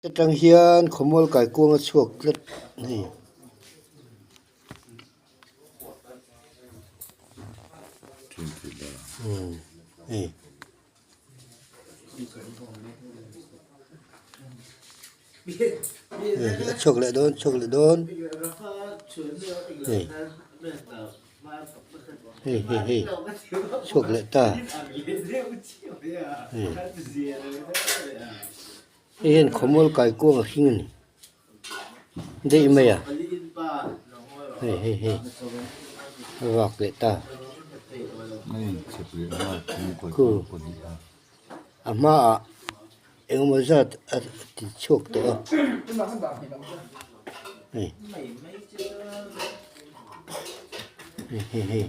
Atang hian khawmual kaikuang a chhuak tlat a ni. Hei. A chhuak leh dawn chhuak leh dawn hei. Hei hei hei chhuak leh ta hei. Hei hian khawmual kaikuang a hring a ni daih mai a hei hei hei a vak leh ta khu a hmaah engemaw zat a ti chhuak tawh a hei hei hei hei.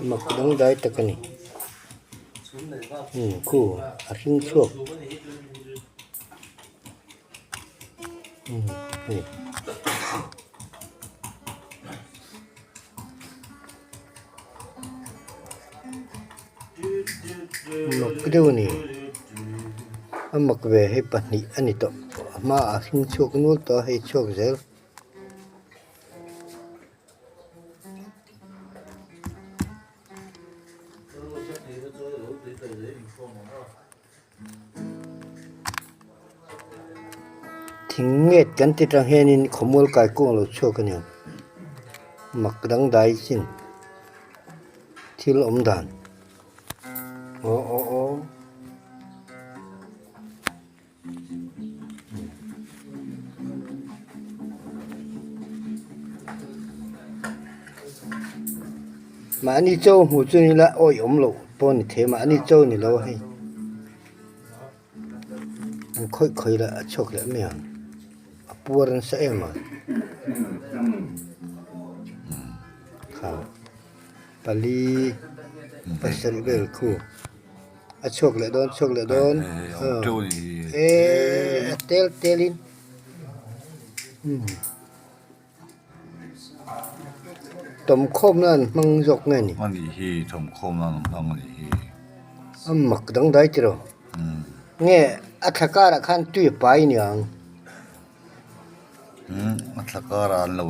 Mak dangdai tak a ni khu a hring chhuak hei mak deuh a ni a mak ve hei pahnih a ni tawh a hmaah a hring chhuak nual tawh a hei chhuak zel. Thing nget kan ti tang hianin khawmual kaikuang lo chhuak a ni ang mak dangdai chin thil awm dan aw aw aw. Mahni chaw hmuh chu ni la awih awm loh pawh a ni thei a mahni chaw ni lo a hei an khawih khawih lah a chhuak leh mai ang a puar nasa em a kha pali pasarih vel khu. A chhuak leh dawn chhuak leh dawn eee a tel tel in tawmkhawm nan an hmang zawk nge ni. A nih hi tawmkhawm nan an hmang a nih hi. A mak dangdai tiraw nge a thla karah khan tui a pai niang. A thla karah an lo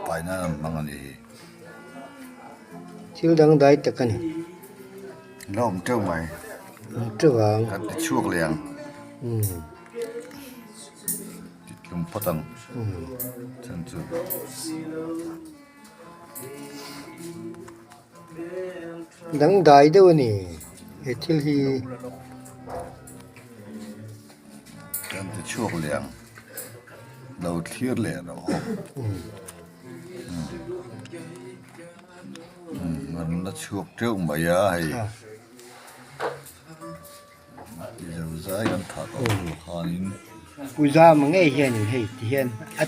pai nan an hmang a nih hi. Thil dangdai tak a ni. La awm teuh mai. Awm teuh ang. Kan ti chhuak leh ang. Ti tlum phawt ang. Chan chu. Dangdai deuh a ni he thil hi. Kan ti chhuak leh ang. Lo thlir leh rawh aw. An la chhuak teuh mai a hei zo zai kan thah tawh hnu khanin Puja ang ngei hianin hei ti hian a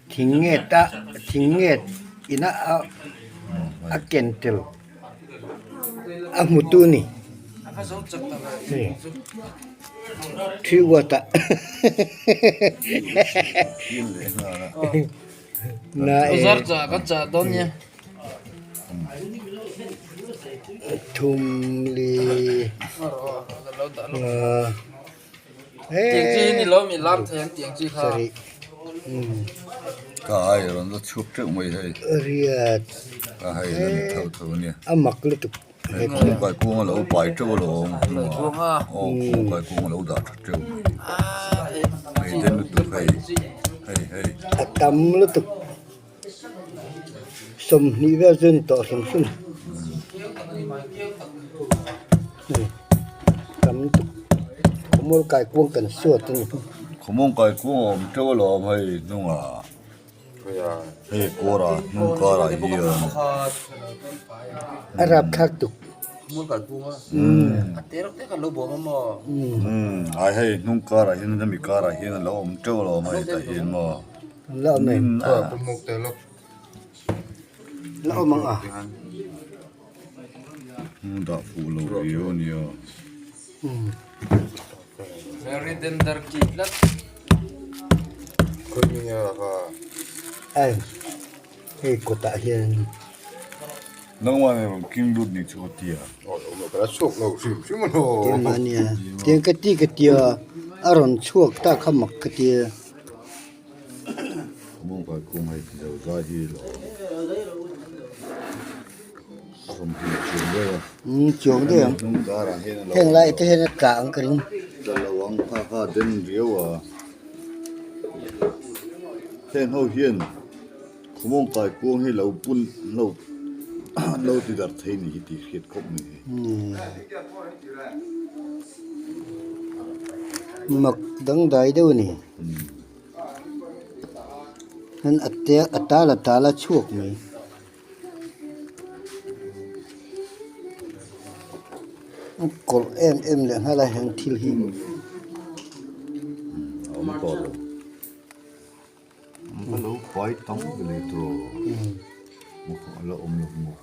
thing nget a thing nget ina a ken tel a hmu tu a ni hei three watt ah na e thum li nga sarih riat a mak lutuk a tam lutuk 20 vel chu a ni tawh hrim hrim tam lutuk khawmual kaikuang kan suat a ni. Khawmual kaikuang a awm teuh alawm hei hnungah hei kawrah hnung karah hian a rap thlak tuk ai hei hnung karah hian hemi karah hian a lo awm teuh alawm hei tah hian maw. La awm em? La awm ang a. Dah fuh lo riau a nia. Ai hei kawtah hian. Nangmah nen rawn king lut ni chu a ti a. Keimah ania tiang ka ti ka tia a rawn chhuak ta kha mak ka tia. Mawngkai kung hei ti zo zai hi lo sawmhnih chuang deuh a. Umm chuang deuh ang. Hnung karah hian a lo Heng lai te hian a tla ang ka ring. Tla lo ang kha kha den riau a. Heng ho hian khawmawngkai kung hi lo pun lo lo ti darh thei ni hi tih hriat khawp mai hi. Mak dangdai deuh a ni. An a te a tal a tal a chhuak mai. A kawlh em em leh nghal a heng thil hi. Awm tawh lo. Ka lo fai tam ve tawh. A la awm lo maw.